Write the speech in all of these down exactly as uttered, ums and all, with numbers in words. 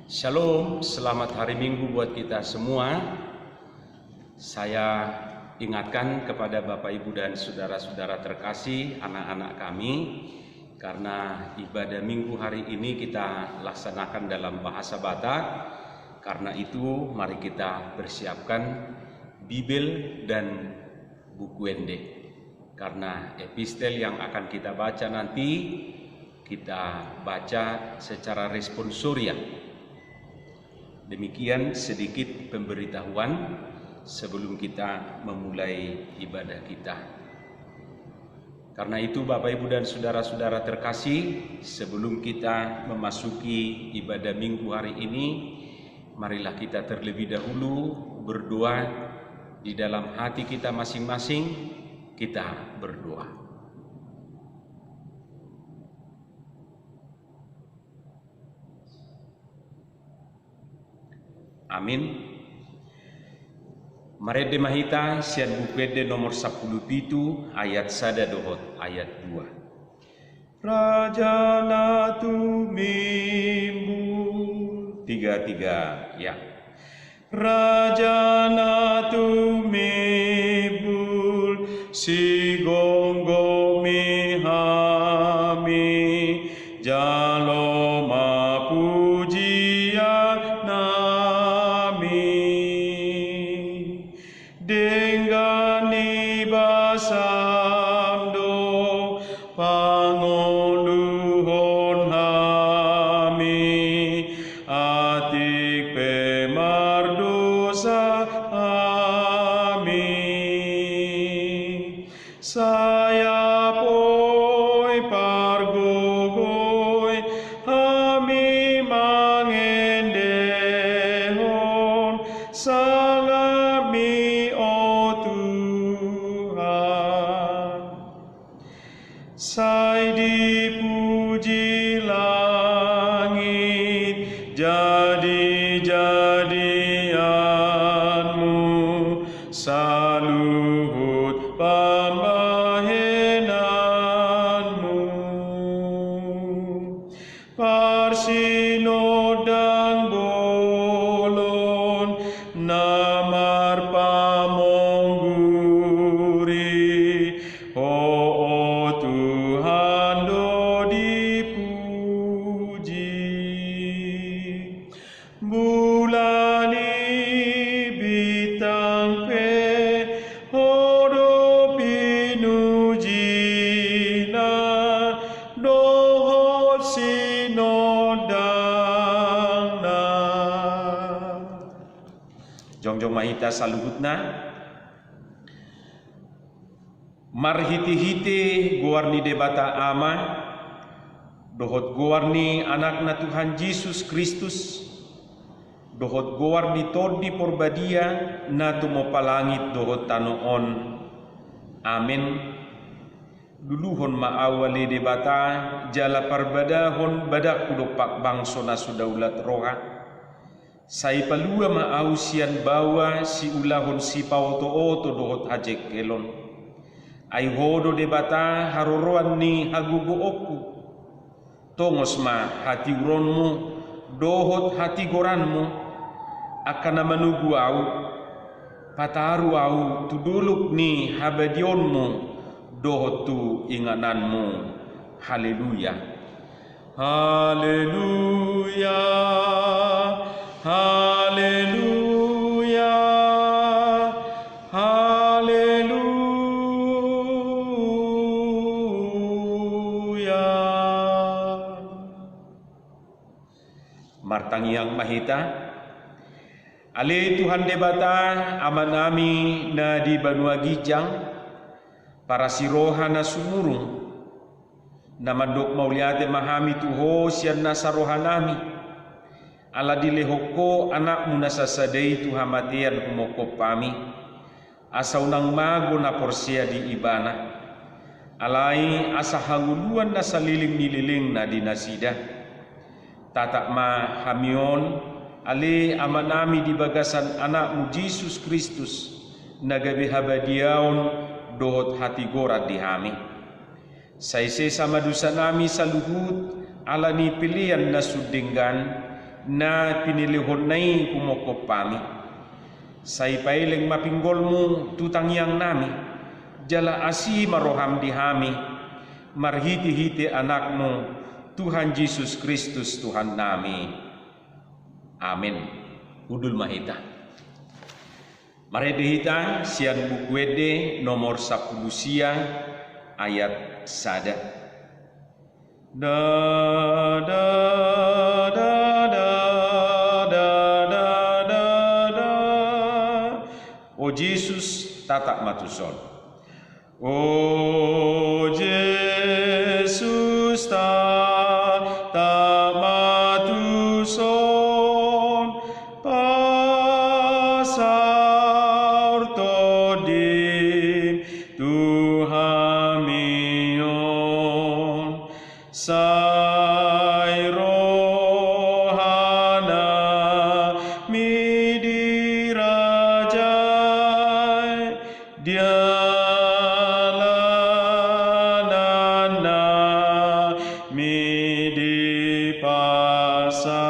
Shalom, selamat hari Minggu buat kita semua. Saya ingatkan kepada Bapak, Ibu, dan saudara-saudara terkasih, anak-anak kami, karena ibadah Minggu hari ini kita laksanakan dalam bahasa Batak. Karena itu, mari kita persiapkan Bibel dan buku ende. Karena epistel yang akan kita baca nanti, kita baca secara responsoria. Demikian sedikit pemberitahuan sebelum kita memulai ibadah kita. Karena itu, Bapak, Ibu, dan saudara-saudara terkasih, sebelum kita memasuki ibadah Minggu hari ini, marilah kita terlebih dahulu berdoa di dalam hati kita masing-masing. Kita berdoa. Amin. Marende ma hita sian Buku Ende nomor sampulu pitu, ayat sada dohot ayat dua. Raja na tumimbul. Tiga, tiga, ya. Raja na tumimbul, sigomgomi hami, jalo ma pujiannami. Denggan ni basam do pangoluhon hami, atik pe mardosa hami. Sai apoi pargogoi hami mangendehon sangapmi, o Tuhan. Sai dipuji langit jadi-jadianmu, saluhut pambahenanmu. Parsinondang bolon na marpamongguri, Ho, o Tuhan, do dipuji. Bulan i bintang pe Ho do pinujina dohot sinondangna. Jongjong ma hita saluhutna. Marhitehite goar ni Debata Ama, dohot goar ni Anakna Tuhan Jesus Kristus, dohot goar ni Tondi Porbadia na tumompa langit dohot tano on. Amen. Luluhon ma ahu ale Debata, jala parbadahon badangku dompak bangso na so daulat roha. Sai palua ma ahu sian baoa siulahon sipaotooto dohot hajengkelon. Ai Ho do Debata haroroan ni hagogoonku. Tongos ma hatiuronmu dohot hatigoranmu, angka na manogu ahu, pataru ahu tu dolok ni habadiaonmu dohot tu ingananmu. Haleluya. Haleluya, haleluya, haleluya. Martangiang ma hita. Ale Tuhan Debata, Amanami na di banua ginjang, parasi roha na sumurung, na mandok mauliate ma hami tu Ho sian nasa rohanami, ala dilehon Ho Anakmu na sasada i tu hamatean humongkop hami, asa unang mago na porsea di Ibana. Alai asa hangoluan na saleleng ni lelengna di nasida. Tatap ma hami on, ale Amanami, di bagasan Anakmu Jesus Kristus, na gabe habadiaon dohot hatigoran di hami. Sai sesa ma dosanami saluhut ala ni pelean na sun denggan, na pinelehonna i humongkop hami. Sai paeleng ma pinggolmu tu tangiangnami, jala asi ma roham di hami, marhitehite Anakmu, Tuhan Jesus Kristus Tuhannami. Amen. Hundul ma hita. Marende hita sian Buku Ende nomor sampulu sia, ayat sada. Da, da, da, da. O Jesus, tatap ma tuson. O Jesus, tatap ma tuson, pasaor Tondim tu hami on. Sai rohanami dirajai, dalanannami dipasa.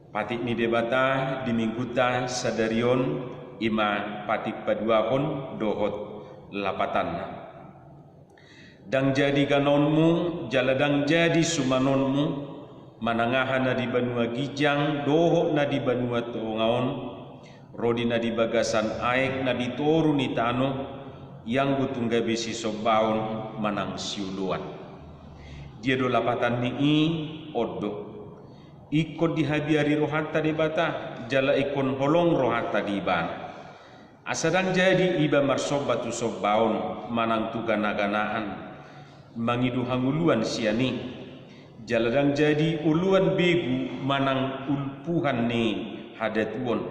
Patik ni Debata di Minggunta sadari on, i ma patik paduahon dohot lapatanna. Ndang jadi ganaonmu, jala ndang jadi sumanonmu, manang aha na di banua ginjang dohot na di banua tonga on, ro di na di bagasan aek na di toru ni tano, ianggo tung gabe sisombaon manang sioloan. Dia do lapatan ni i? On do. Ingkon dihabiari rohanta Debata, jala ingkon holong rohanta di Ibana. Asa ndang jadi iba marsomba tu sombaon manang tu ganaganaan, mangido hangoluan sian i, jala ndang jadi oloan begu manang ulpuhan ni hadatuon,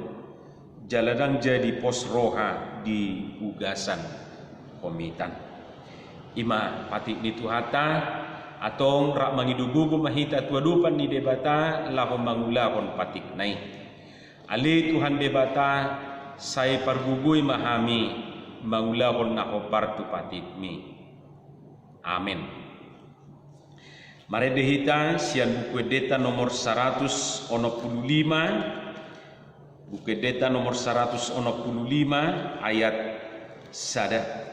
jala ndang jadi pos roha di ugasan homitan. I ma patik ni Tuhanta. Antong rap mangido gogo ma hita tu adopan ni Debata laho mangulahon patikna i. Ale Tuhan Debata, sai pargogoi ma hami mangulahon na hombar tu patikmi. Amen. Marende hita sian Buku Endenta nomor saratus onom pulu lima, Buku Endenta nomor saratus onom pulu lima, ayat sada.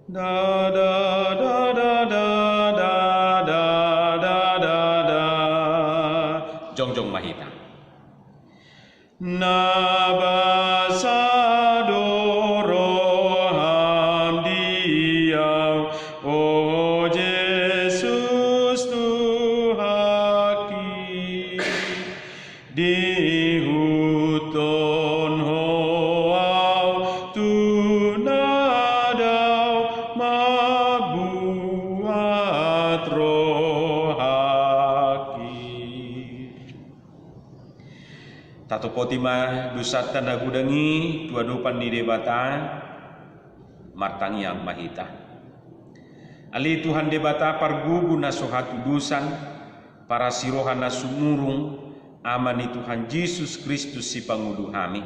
Da, da, da. Jongjong ma hita. Na basa do roham di au, o Jesus Tuhanki. Diihuthon Ho au tu na dao mambuat rohangki. Tatopoti ma dosanta na godang i tu adopan ni Debata. Martangiang ma hita. Ale Tuhan Debata pargogo na so hatudosan, parasi roha na sumurung, Ama ni Tuhan Jesus Kristus sipangolu hami.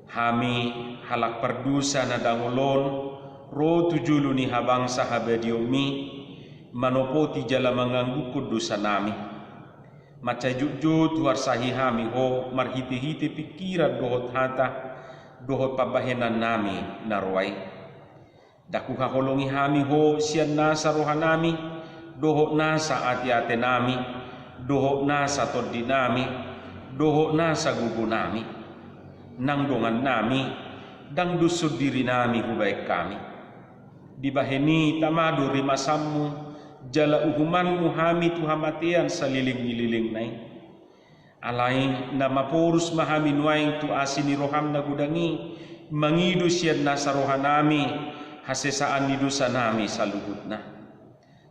Hami halak pardosa na dangol on, ro tu jolo ni habangsa habadionmi, manopoti jala mangangguhon dosanami. Mansai jotjot huarsahi hami Ho marhitehite pingkiran dohot hata, dohot pambahenannami na roa i. Ndang huhaholongi hami Ho sian nasa rohanami, dohot nasa ateatenami, dohot nasa tondinami, dohot nasa gogonami. Nang dongannami, ndang doshon dirinami hubaen hami. Dibahen i tama do rimasanmu, jala uhumanmu hami tu hamatean saleleng ni lelengna i. Alai na maporus ma hami nuaeng tu asi ni roham na godang i, mangido sian nasa rohanami hasesaan ni dosanami saluhutna.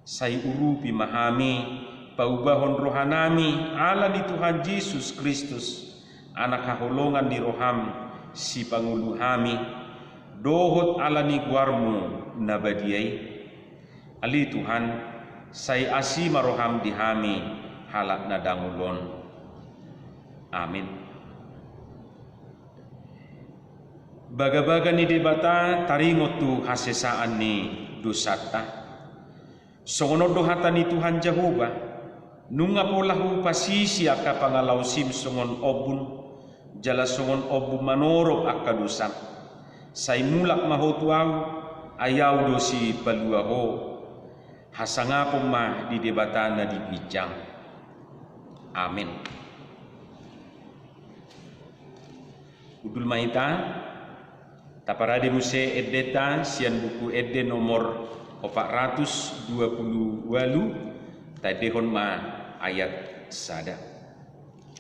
Sai urupi ma hami, paubahon rohanami ala ni Tuhan Jesus Kristus, Anak haholongan ni roham, sipangolu hami, dohot ala ni goarmu na badia i. Ale Tuhan, sai asi ma roham di hami halak na dangol on. Amin. Bagabaga ni Debata taringot tu hasesaan ni dosanta. Songon on do hata ni Tuhan Jahowa: Nunga pola hupasisi angka pangalaosim songon ombun, jala songon ombun manorop angka dosam. Sai mulak ma ho tu Ahu, ai Ahu do sipalua ho. Hasangapon ma di Debata na di ginjang. Amen. Hundul ma hita, taparade muse endenta sian Buku Ende nomor opat ratus dua pulu ualu, taendehon ma ayat sada.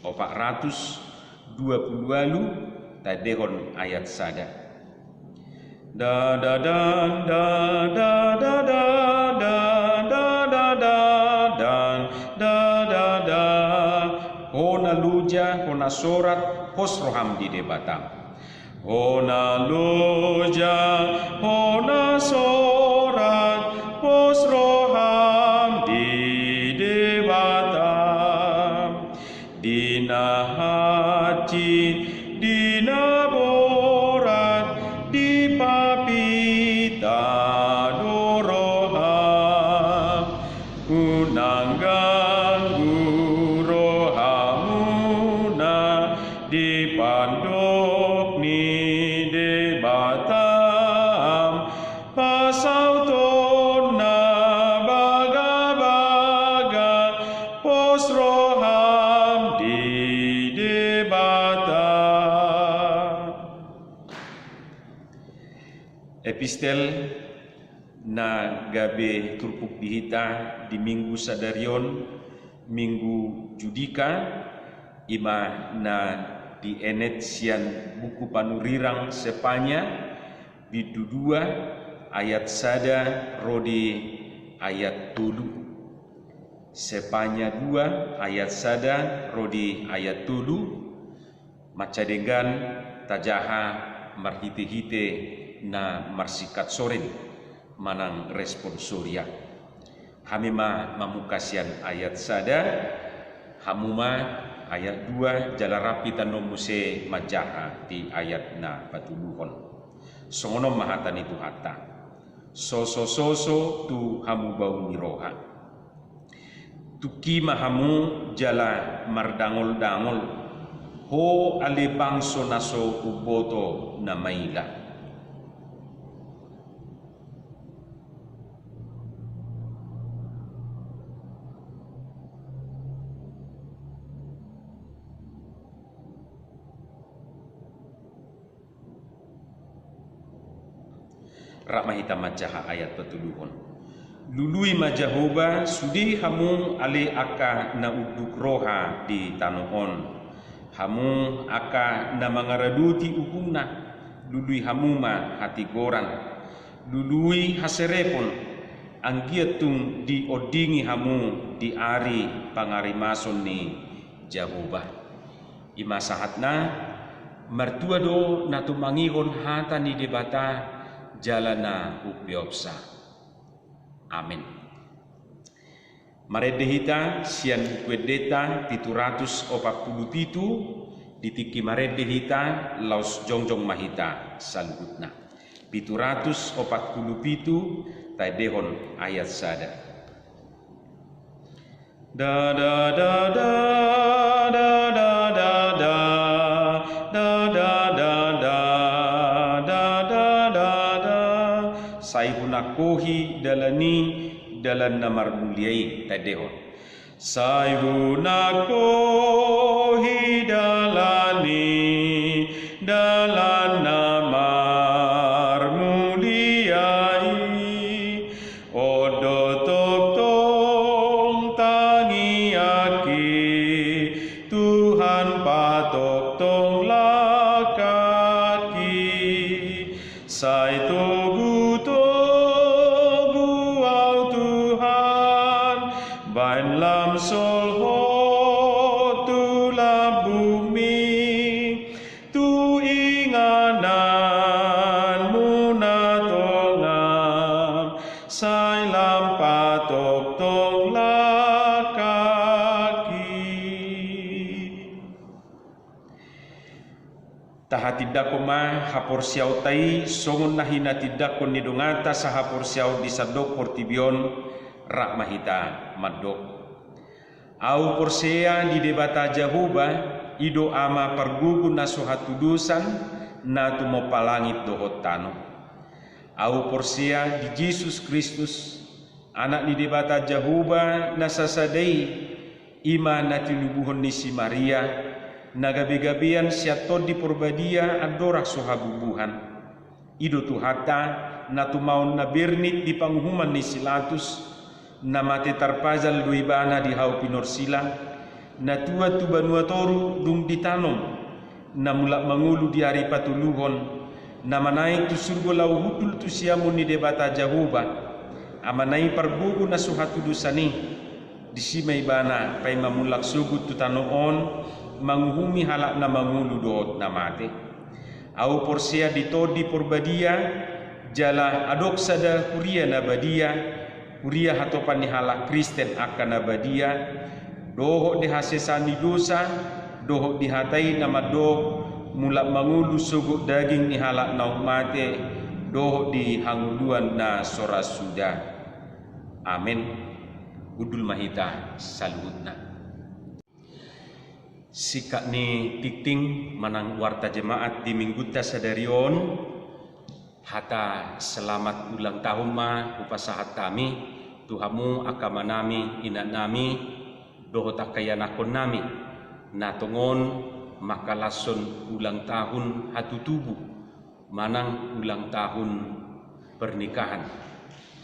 Opat ratus dua pulu ualu, taendehon ayat sada. Da, da, dan, da, da, da, da, da, da, da, da, dan, da, da, da. Ho na loja, ho na sorat, pos roham di Debata. Ho na loja, ho na sorat, pos roham di Debata. Di na hansit, di na borat, dipapita do roham. Unang ganggu rohamuna di pandok ni Debatam. Pasautonna bagabaga, pos roham di Debata. Epistel na gabe turpuk di hita di Minggu sadari on, Minggu Judika, i ma na dienet sian buku panurirang Sepanya, bindu dua, ayat sada ro di ayat tolu. Sepanya dua ayat sada ro di ayat tolu. Mansai denggan tajaha marhitehite na marsingkat sorin manang responsoria. Hami ma mamungka sian ayat sada, hamu ma ayat dua, jala rap hita annon muse manjaha di ayat na patoluhon. Songon on ma hata ni Tuhanta: Sosososo tu hamubaon ni roha. Tungki ma hamu jala mardangoldangol, ho ale bangso na so umboto na maila. Rap ma hita manjaha ayat patoluhon. Lului ma Jahowa, sude hamu ale angka na unduk roha di tano on. Hamu angka na mangaradoti uhumna, lului hamu ma hatigoran. Lului haserepon, anggiat tung diondingi hamu di ari pangarimason ni Jahowa. I ma sahatna. Martua do na tumangihon hata ni Debata jala na umpeopsa. Amen. Marende hita sian Buku Endenta pitu ratus opat pulu pitu, di tingki marende hita laos jongjong ma hita saluhutna. Pitu ratus opat pulu pitu, taendehon ayat sada. Da, da, da, da, da, da, da, da. Sai hunangkohi dalan i, dalan na marmulia i, taendehon. Sai hunangkohi dalan i, dalan na marmulia i. On do tongtong tangiangki, Tuhan patongtong langkangki. Sai togutogu au Tuhan, baen lam solhot tu lambungmi. Tu ingananmuna tongam, sai lam patongtong langkangki. Tahatindangkon ma haporseaonta i songon na hinatindangkon ni donganta sahaporseaon di sandok portibi on, Rap ma hita mandok. Ahu porsea di Debata Jahowa, i do Ama pargogo na so hatudosan, na tumompa langit dohot tano. Ahu porsea di Jesus Kristus, Anak ni Debata Jahowa na sasada i, i ma na tinubuhon ni si Maria, na gabe-gabean sian Tondi Porbadia andorang so habubuhan. I do Tuhanta, na tumaon na bernit di panguhuman ni si Latus, na mate tarpajal do Ibana di hau pinorsilang, na tuat tu banua toru dung ditanom, na mulak mangolu di ari patoluhon, na manaek tu surgo laho hundul tu siamun ni Debata Jahowa, Amana i pargogo na so hatudosan i, disi ma Ibana paima mulak sogot tu tano on, manguhumi halak na mangolu dohot na mate. Ahu porsea di Tondi Porbadia, jala adong sada huria na badia, huria hatopan ni halak Kristen angka na badia, dohot di hasesaan ni dosa, dohot di hata i na mandok, mulak mangolu sogot daging ni halak naung mate, dohot di hangoluan na so ra suda. Amen. Hundul ma hita saluhutna. Singkat ni tingting manang warta jemaat di Minggunta sadari on, hata selamat ulang tahun ma hupasahat hami tu hamu angka amanami, inanami, dohot angka ianakhonnami, na tongon mangkalashon ulang tahun hatutubu, manang ulang tahun pernikahan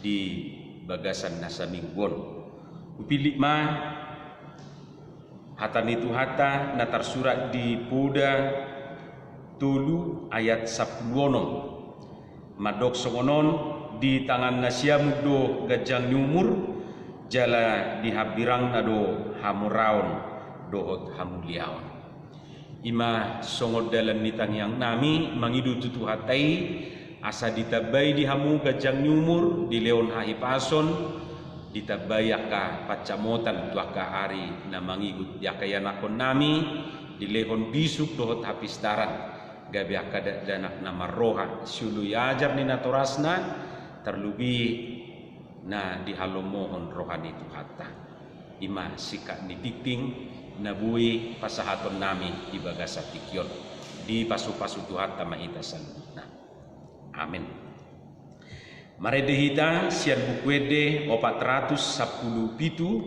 di bagasan na saminggu on. Hupillit ma hata ni Tuhanta na tarsurat di Poda tolu ayat sampulu onom. Mandok songon on, di tangan na siamun do ganjang ni umur, jala di hambirangna do hamoraon dohot hamuliaon. I ma songon dalan ni tangiangnami mangido tu Tuhanta i, asa ditambai di hamu ganjang ni umur, dilehon hahipason, ditambai angka pansamotan tu angka ari na mangihut di angka ianakhonnami, dilehon bisuk dohot hapistaran, gabe angka dakdanak na marroha, sioloi ajar ni natorasna, tarlobi na dihalomohon roha ni Tuhanta. I ma singkat ni tingting na boi pasahatonnami di bagasan tingki on. Dipasupasu Tuhanta ma hita saluhutna. Amen. Marende hita sian Buku Ende opat ratus sampulu pitu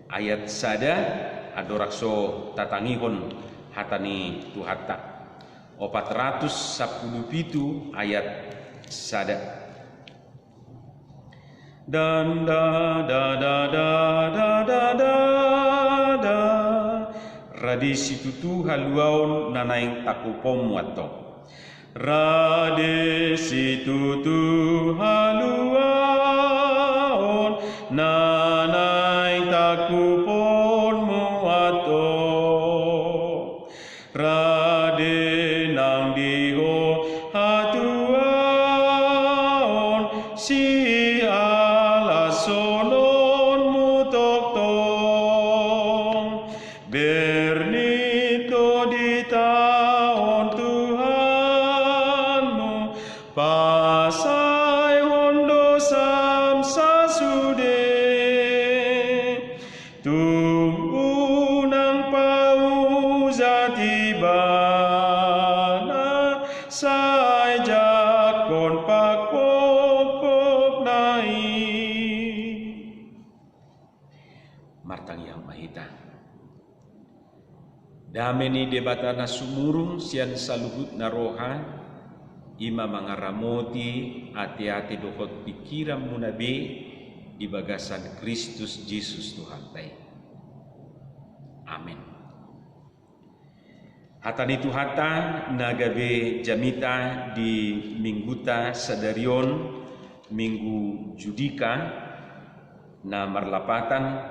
ayat sada, andorang so tatangihon hata ni Tuhanta. Opat ratus sampulu pitu ayat sada. Dan da, da, da, da, da, da, da, da. Rade situtu haluaon na naeng tangkuponmu antong. Rade situtu haluaon na naeng tangkuponmu antong. Rade nang di ho hatuaon, sihalashononmu tongtong. Bernit do ditaon Tuhanmu, pasaehon dosam sasude. Tung unang paujat Ibana, sai jangkon pangkopkopna i. Martangiang ma hita. Dame ni Debata na sumurung sian saluhutna roha, i ma mangaramoti ateate dohot pingkiranmuna be di bagasan Kristus Jesus Tuhanta i. Amen. Hata ni Tuhanta na gabe jamita di Mingguta sadari on, Minggu Judika, na marlapatan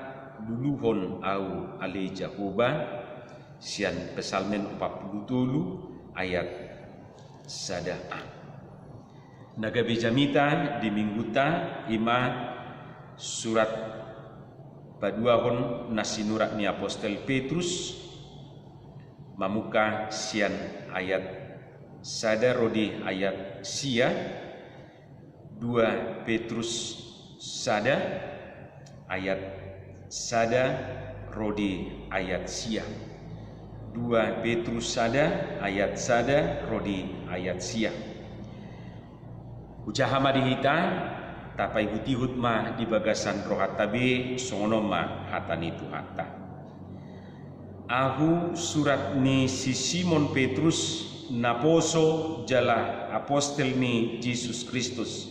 Luluhon Ahu Ale Jahowa, sian Psalmen opat pulu tolu ayat sada a. Na gabe jamita di Mingguta i ma surat paduahon na sinurat ni apostel Petrus, mamungka sian ayat sada ro di ayat sia, dua Petrus sada, ayat sada ro di ayat sia. Dua Petrus sada ayat sada ro di ayat sia. Hujaha ma di hita, tapaihutihut ma di bagasan rohanta be, songon on ma hata ni Tuhanta. Ahu surat ni si Simon Petrus, naposo jala apostel ni Jesus Kristus,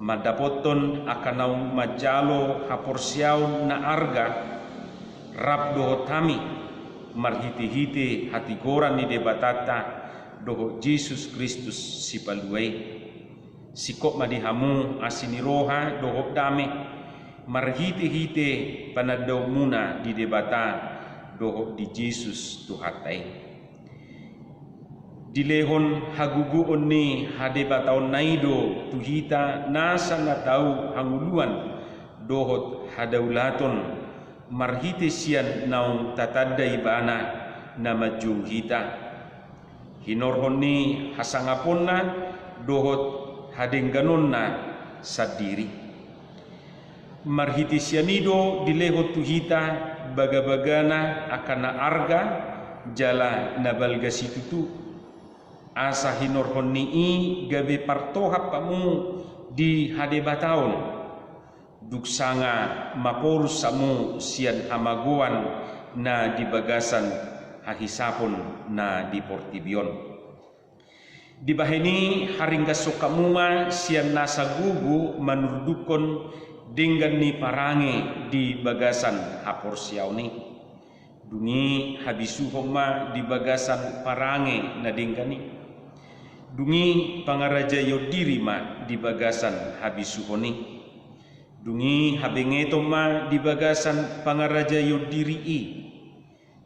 mandapothon angka naung manjalo haporseaon na arga rap dohot hami, marhitehite hatigoran ni Debatanta dohot Jesus Kristus Sipalua i. Singkop ma di hamu asi ni roha dohot dame, marhitehite panandaonmuna di Debata dohot di Jesus Tuhanta i. Dilehon hagogoon ni hadebataonna i do tu hita nasa na tau hangoluan dohot hadaulaton, marhite sian naung tatanda Ibana na manjou hita, hinorhon ni hasangaponna dohot hadengganonna sandiri. Marhite sian i do dilehon tu hita bagabagana angka na arga jala na balga situtu, asa hinorhon ni i gabe partohap hamu di hadebataon, dung sanga maporus hamu sian hamagoan na di bagasan hahisapon na di portibi on. Dibahen i haringgashon hamu ma sian nasa gogo manurdukhon denggan ni parange di bagasan haporseaon i. Dung i habisuhon ma di bagasan parange na denggan i. Dung i pangarajaion diri ma di bagasan habisuhon i. Dung i habengeton ma di bagasan pangarajaion diri i.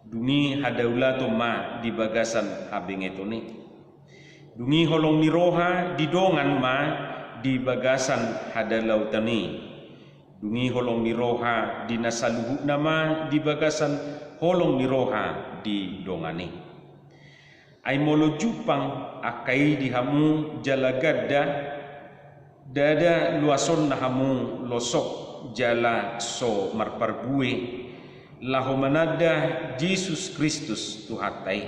Dung i hadaulaton ma di bagasan habengeton i. Dung i holong ni roha di dongan ma di bagasan hadaulaton i. Dung i holong ni roha di na saluhutna ma di bagasan holong ni roha di dongan i. Ai molo jumpang angka i di hamu jala ganda, ndada luasonna hamu losok jala so marparbue, laho mananda Jesus Kristus Tuhanta i.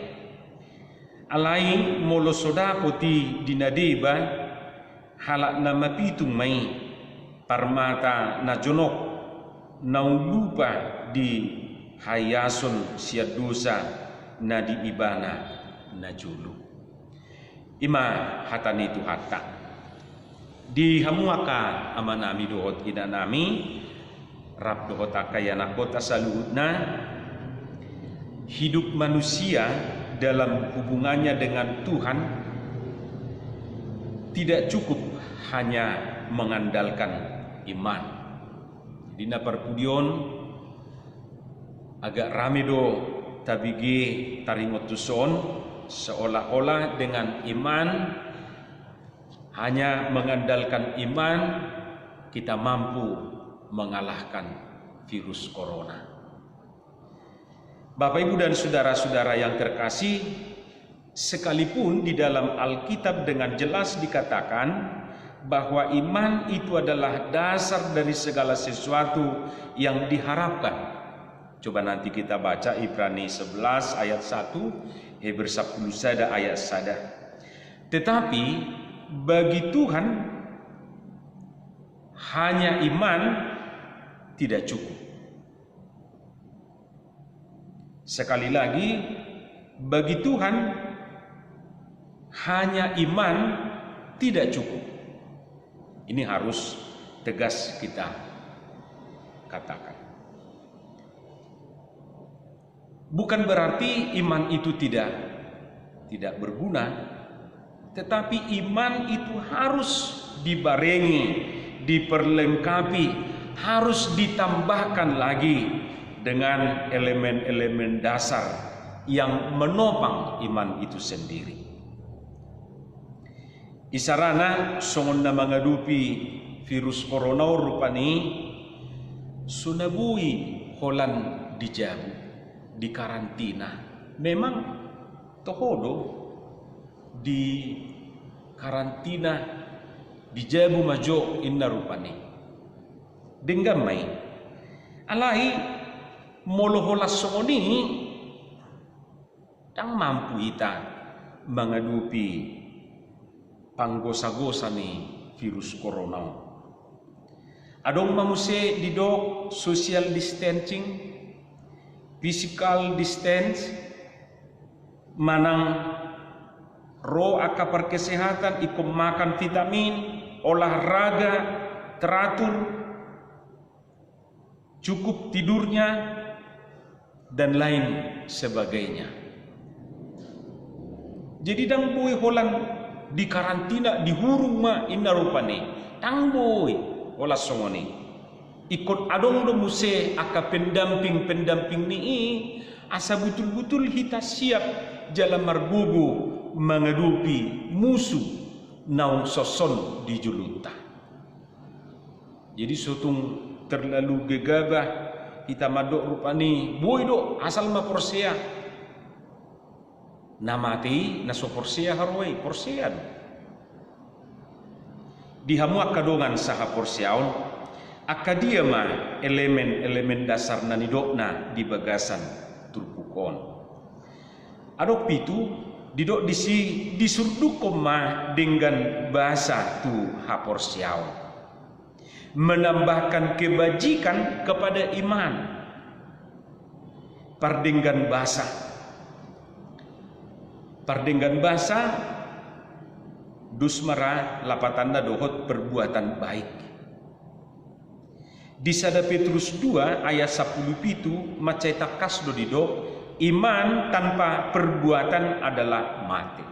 Alai molo so dapot i di na deba, halak na mapitung ma i, parmata na jonok, naung lupa di haiason sian dosa na di ibana na jolo. I ma hata ni Tuhanta. Di hamu angka amanami dohot inanami, rap dohot angka ianakhonta saluhutna, hidup manusia dalam hubungannya dengan Tuhan tidak cukup hanya mengandalkan iman. Di na parpudi on, agak rame do tabege taringot tuson, seolah-olah dengan iman, hanya mengandalkan iman, kita mampu mengalahkan virus corona. Bapak, Ibu, dan saudara-saudara yang terkasih, sekalipun di dalam Alkitab dengan jelas dikatakan bahwa iman itu adalah dasar dari segala sesuatu yang diharapkan. Coba nanti kita baca Ibrani sebelas ayat satu, Heber sapuluh sada ayat sada. Tetapi bagi Tuhan, hanya iman tidak cukup. Sekali lagi, bagi Tuhan, hanya iman tidak cukup. Ini harus tegas kita katakan. Bukan berarti iman itu tidak, tidak berguna, tetapi iman itu harus dibarengi, diperlengkapi, harus ditambahkan lagi dengan elemen-elemen dasar yang menopang iman itu sendiri. Isarana songon na mangadopi virus corona on rupani, so na boi holan di jabu, di karantina. Memang toho do di karantina, di jabu ma jo inna rupani. Denggan ma i. Alai molo holan songon i, ndang mampu hita mangadopi panggosa-gosa ni virus corona on. Adong ma muse didok social distancing, physical distance, manang ro angka parkesehatan, ingkon makan vitamin, olahraga teratur, cukup tidurnya, dan lain sebagainya. Jadi ndang boi holan dikarantina, dihurung ma inna rupani. Ndang boi holan songon i. Ingkon adong do muse angka pendamping-pendamping ni i, asa butul-butul hita siap jala margogo mangadopi musu naung sonson di jolonta. Jadi so tung terlalu gegabah hita mandok rupani, boi do, asal ma porsea. Na mate i, na so porsea haroa i, porsea do. Di hamu angka dongan sahaporseaon, angka dia ma elemen-elemen dasar na nidokna di bagasan turpuk on? Adong pitu, didok disi, disurdukkon ma denggan basa tu haporseaon. Menambahkan kebajikan kepada iman. Pardenggan basa. Pardenggan basa, dus ma ra lapatanna dohot perbuatan baik. Di sada Petrus dua ayat sampulu pitu mansai tangkas do didok, iman tanpa perbuatan adalah mate.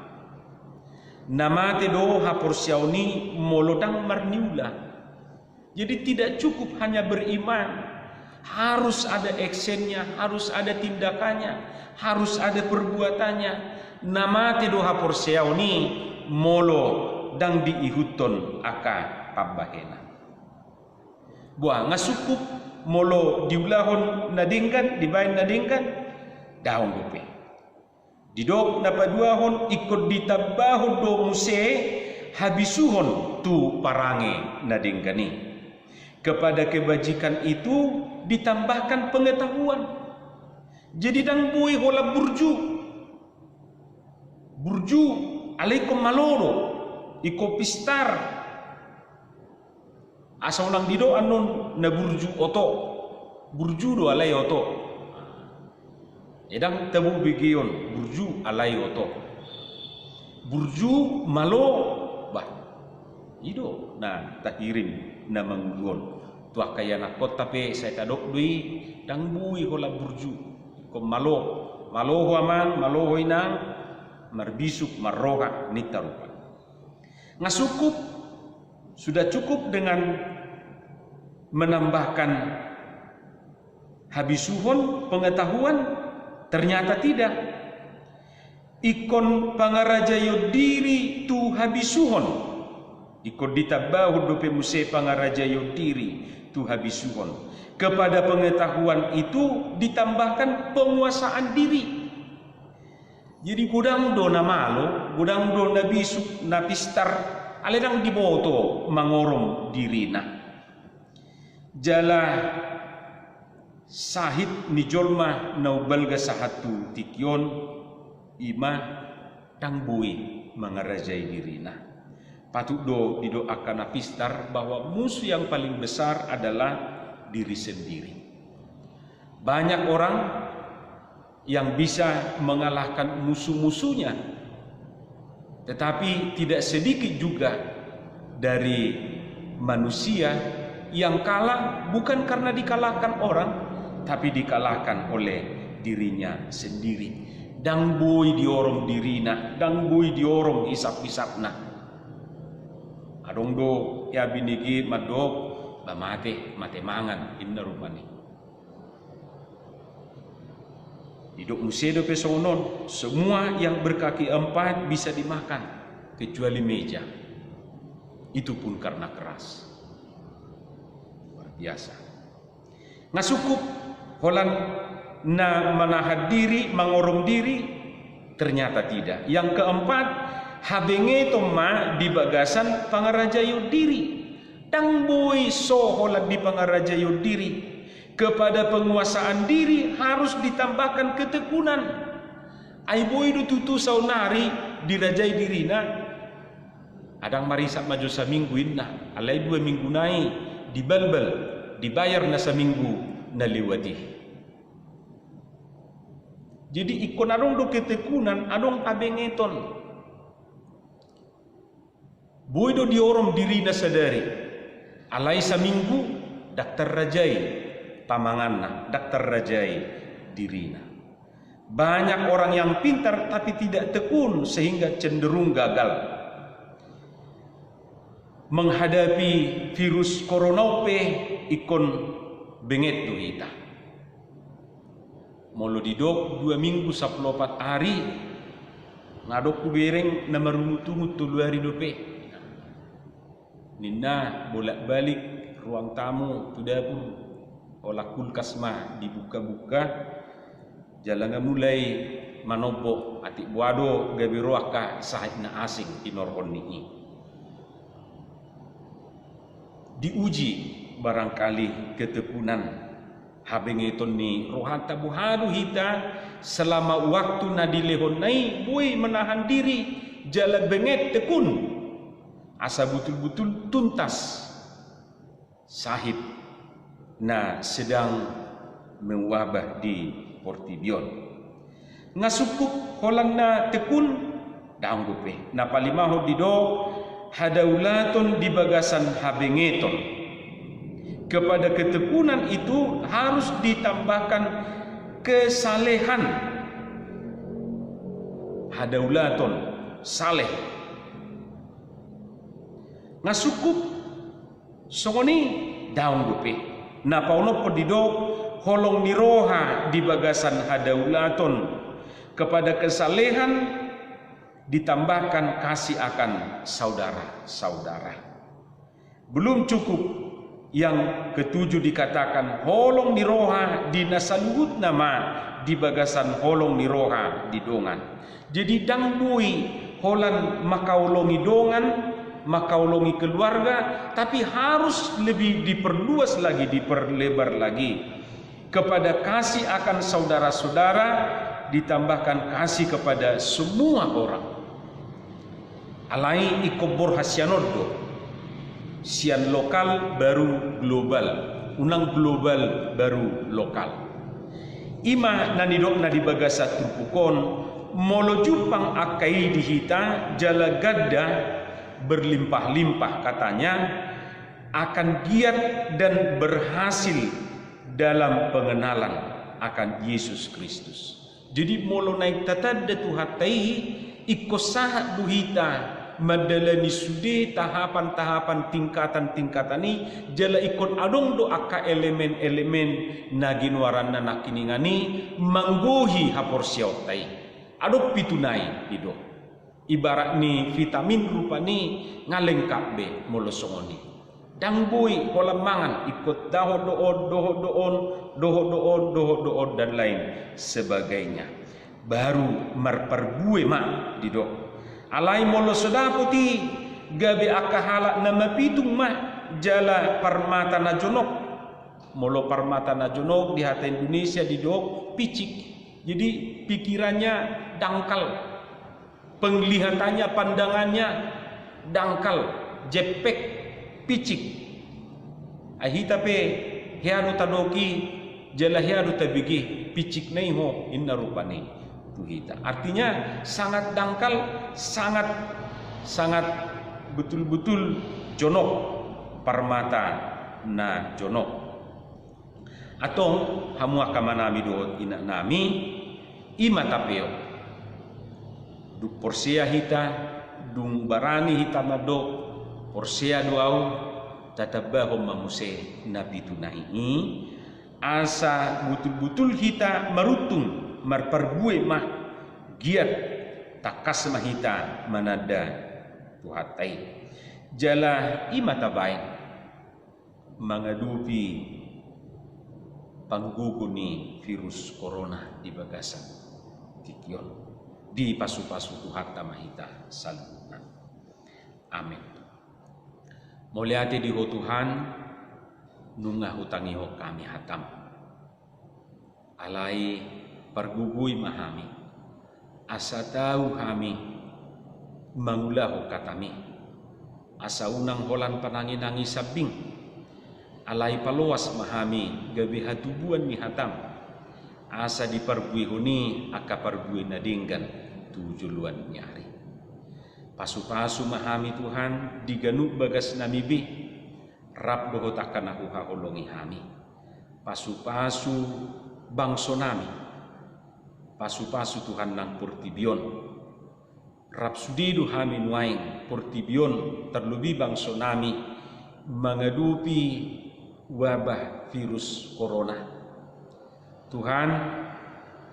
Na mate do haporseaon i molo ndang marniula. Jadi tidak cukup hanya beriman, harus ada actionnya, harus ada tindakannya, harus ada perbuatannya. Na mate do haporseaon i molo ndang diihuthon angka pambahenan. Boa, nga sungkup molo diulahon na denggan, dibaen na denggan? Daong dope. Didok na paduahon, ingkon ditambahon do muse habisuhon tu parange na denggan i. Kepada kebajikan itu ditambahkan pengetahuan. Jadi ndang boi holan burju. Burju alai ingkon malo do, ingkon pistar. Asa unang didok annon na burju oto. Burju do alai oto. Ndang tabo begeon burju alai oto. Burju, malo, bah, i do na tahirim na manguluhon. Tu angka ianakhonta pe sai tadok do i, ndang boi holan burju. Ingkon malo, malo ho amang, malo ho inang, marbisuk, marroha, ninta rupa. Nga sungkup, sudah cukup dengan menambahkan habisuhon pengetahuan? Ternyata tidak. Ingkon pangarajaion diri tu habisuhon. Ingkon ditambahon dope muse pangarajaion diri tu habisuhon. Kepada pengetahuan itu ditambahkan penguasaan diri. Jadi godang do na malo, godang do na bisuk, na pistar, alai ndang diboto mangorom dirina. Jala sahit ni jolma na umbalga sahat tu tingki on, i ma ndang boi mangarajai dirina. Patut do didok angka na pistar bahwa musuh yang paling besar adalah diri sendiri. Banyak orang yang bisa mengalahkan musuh-musuhnya. Tetapi tidak sedikit juga dari manusia yang kalah bukan karena dikalahkan orang, tapi dikalahkan oleh dirinya sendiri. Ndang boi diorom dirina, ndang boi diorom hisap-hisapna. Adong do ia binege mandok, ba mate, mate mangan, inna rupani. Didok muse dope songon on, semua yang berkaki empat bisa dimakan, kecuali meja. Itu pun karena keras. Luar biasa. Nga sungkup holan na manahan diri, mangorom diri, ternyata tidak. Yang keempat, habengeton ma di bagasan pangarajaion diri. Ndang boi so holan di pangarajaion diri. Kepada penguasaan diri harus ditambahkan ketekunan. Ai boi do tutu saonari dirajai dirina. Ndang marisap ma jo saminggu inna, alai dua minggu nai dibalbal, dibayar na saminggu na lewat i. Jadi ingkon adong do ketekunan, adong habengeton. Boi do diorom dirina sadari, alai saminggu ndang tarrajai pamanganna, ndang tarrajai dirina. Banyak orang yang pintar tapi tidak tekun sehingga cenderung gagal. Menghadapi virus corona on pe ingkon benget do hita. Molo didok dua minggu sampulu opat ari, nga adong hubereng na marungutungut tolu ari dope. Ninna bolak-balik ruang tamu tu dapur, holan kulkas ma dibuka-buka, jala nga mulai manombo, atik boha do gabe ro angka sahit na asing tinorhon ni i. Diuji barangkali ketekunan, habengeton ni rohanta, boha do hita selama waktu na dilehonna i boi menahan diri jala benget, tekun, asa butul-butul tuntas sahit na sedang mewabah di portibi on. Nga sungkup holan na tekun? Daong dope. Na palimahon didok, hadaulaton di bagasan habengeton. Kepada ketekunan itu harus ditambahkan kesalehan. Hadaulaton, saleh. Nga sungkup songon i? Daong dope. Na paonomhon didok, holong ni roha di bagasan hadaulaton. Kepada kesalehan ditambahkan kasih akan saudara-saudara. Belum cukup, yang ketujuh dikatakan holong ni roha di na saluhutna ma di bagasan holong ni roha di dongan. Jadi ndang boi holan mangkaholongi dongan, mangkaholongi keluarga, tapi harus lebih diperluas lagi, diperlebar lagi. Kepada kasih akan saudara-saudara ditambahkan kasih kepada semua orang. Alai ingkon borhat sian on do. Sian lokal baru global, unang global baru lokal. I ma na nidokna di bagasan turpuk on, molo jumpang angka i di hita jala ganda, berlimpah-limpah katanya, akan giat dan berhasil dalam pengenalan akan Yesus Kristus. Jadi molo naeng tatanda Tuhanta i, ingkon sahat do hita mandalani sude tahapan-tahapan, tingkatan-tingkatan i, jala ingkon adong do angka elemen-elemen na ginoaranna nangkiningan i manggohi haporseaonta i. Adong pitu nai didok. Ibarat ni vitamin rupani, nga lengkap be molo songon i. Ndang boi holan mangan, ingkon dohot do on, dohot do on, dohot do on, dohot do on, dan lain sebagainya. Baru marparbue ma didok. Alai molo so dapot i, gabe angka halak na mapitung ma jala parmata na jonok. Molo parmata na jonok di hata Indonesia didok picik. Jadi pikirannya dangkal. Penglihatannya, pandangannya dangkal, jepek, picik. Ai hita pe hea do tadok i jala hea do tabege, picik nai ho, inna rupani tu hita. Artinya sangat dangkal, sangat, sangat betul-betul jonok, parmata na jonok. Antong hamu angka amanami dohot inanami, i ma tapeop. Dung porsea hita, dung barani hita mandok porsea do ahu, tatambahon ma muse na pitu nai i, asa butul-butul hita maruntung, marparbue ma, giat, tangkas ma hita mananda Tuhanta i. Jala i ma tabaen mangadopi panggogo ni virus corona di bagasan tingki on, dipasu-pasu Tuhanta ma hita saluhutna. Amin. Mauliate di Ho Tuhan, nunga hutangihon hami hatam. Alai pargogoi ma hami, asa tau hami mangulahon hataMi, asa unang holan pananginangi sambing, alai paloas ma hami gabe hatubuan ni hataM, asa diparbuehon i angka parbue na denggan tu joloan ni ari. Pasupasu ma hami Tuhan di ganup bagasnami be, rap dohot angka na huhaholongi hami. Pasupasu bangsonami, pasupasu Tuhan nang portibi on. Rap sude do hami nuaeng portibi on, tarlobi bangsonami, mangadopi wabah virus corona. Tuhan,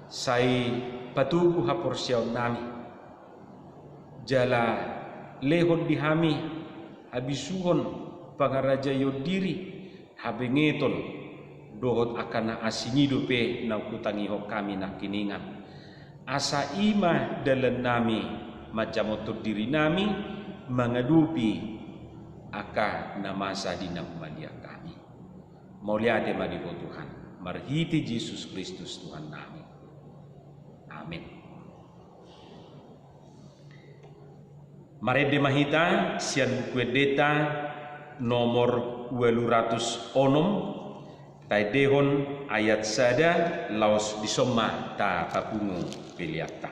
sai patogu haporseaonnami, jala lehon di hami habisuhon, pangarajaion diri, habengeton, dohot angka na asing i dope naung hutangihon hami nangkiningan. Asa i ma dalannami manjamothon dirinami mangadopi angka na masa di na humaliang hami. Mauliate ma di Ho Tuhan, marhite Jesus Kristus Tuhannami. Amen. Marende ma hita sian Buku Endenta nomor ualu ratus onom, taendehon ayat sada laos dison ma tapapungu peleanta.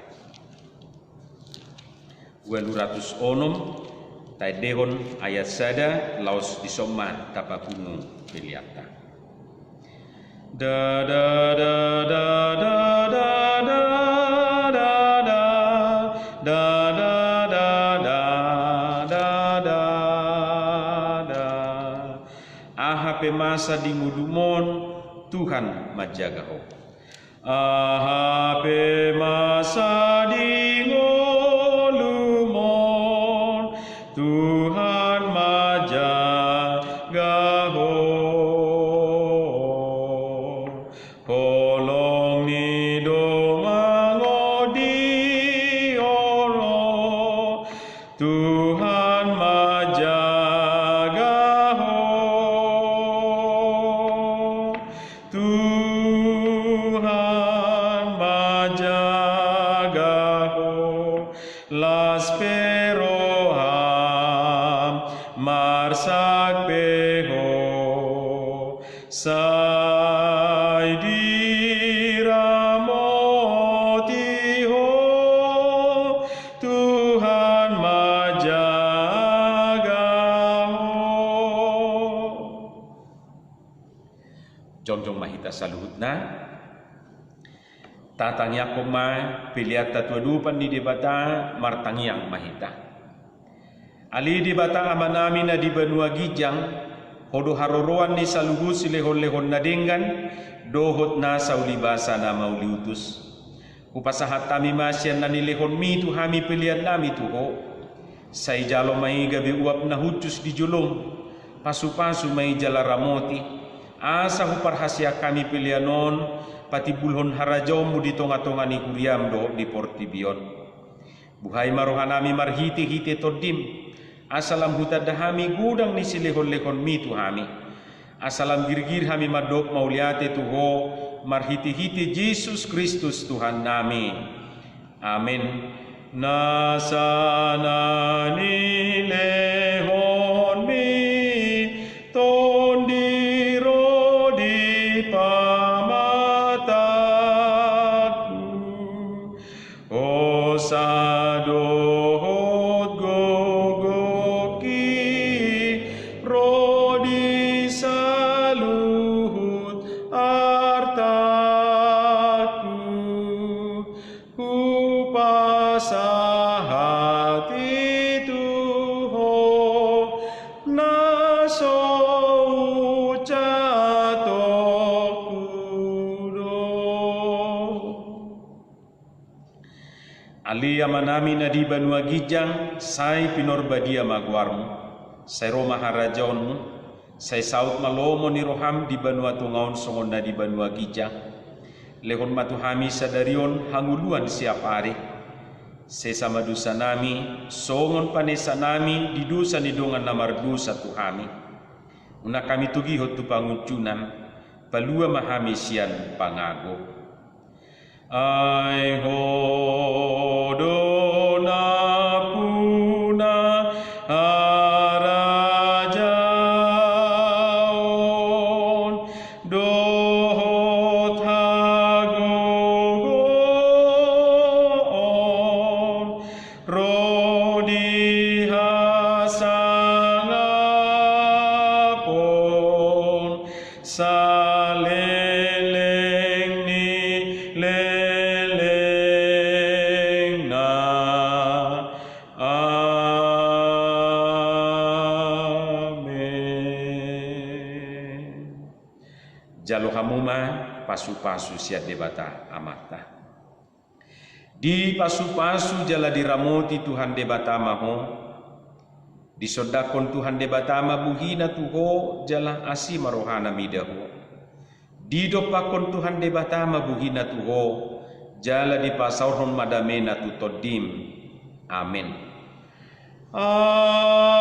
Ualu ratus onom, taendehon ayat sada laos dison ma tapapungu peleanta. Da, da, da. Aha pe masa di ngolum on, Tuhan manjaga ho. Aha pe masa di ngolum on, Tuhan manjaga ho. Holong ni dongan on di olo, Tuhan manjaga ho. Tuhan manjaga ho. Las pe roham, marsak pe ho. Sai diramoti ho, Tuhan manjaga ho. Jongjong ma hita saluhutna. Tatangiangkon ma peleanta tu adopan ni Debata, martangiang ma hita. Ale Debata Amanami na di banua ginjang, Ho do haroroan ni saluhut silehonlehon na denggan, dohot nasa ulibasa na mauliutus. Hupasahat hami ma sian na nilehonMi tu hami peleannami tu Ho. Sai jalo ma i gabe uap na hushus di jolom, pasupasu ma i jala ramoti, asa huparhaseang hami pelean on, patimbulhon harajaonMu di tongatonga ni huriaM dohot di portibi on. Buhai ma rohanami marhitehite TondiM, asa lam hutanda hami godang ni silehonlehonMi tu hami. Asa lam girgir hami mandok mauliate tu Ho, marhitehite Jesus Kristus Tuhannami. Amen. Nasa na nilehonMi, Tondi ro di pamatangku. Hosa dohot gogongki ro di saluhut artangku. Hupasahat i tu Ho, na so ucatongku do. Ale Amanami na di banua ginjang, sai pinorbadia ma goarMu, sai ro ma harajaonMu, sai saut ma lomo ni rohaM di banua tonga on songon na di banua ginjang. Lehon ma tu hami sadari on hangoluan siapari. Sesa ma dosanami, songon panesanami di dosa ni dongan na mardosa tu hami. Unang hami togihon tu pangunjunan, palua ma hami sian pangago. Ai Ho do nampuna harajaon dohot hagogoon, ro di hasangapon saleleng ni lelengna. Amen. Jalo hamu ma pasu-pasu sian Debata Amanta. Dipasupasu jala diramoti Tuhan Debata ma ho. Disondangkon Tuhan Debata ma buhina tu ho jala asi ma rohana mida ho. Didompakkon Tuhan Debata ma buhina tu ho jala dipasaorhon ma damena tu tondim. Amen. Amen.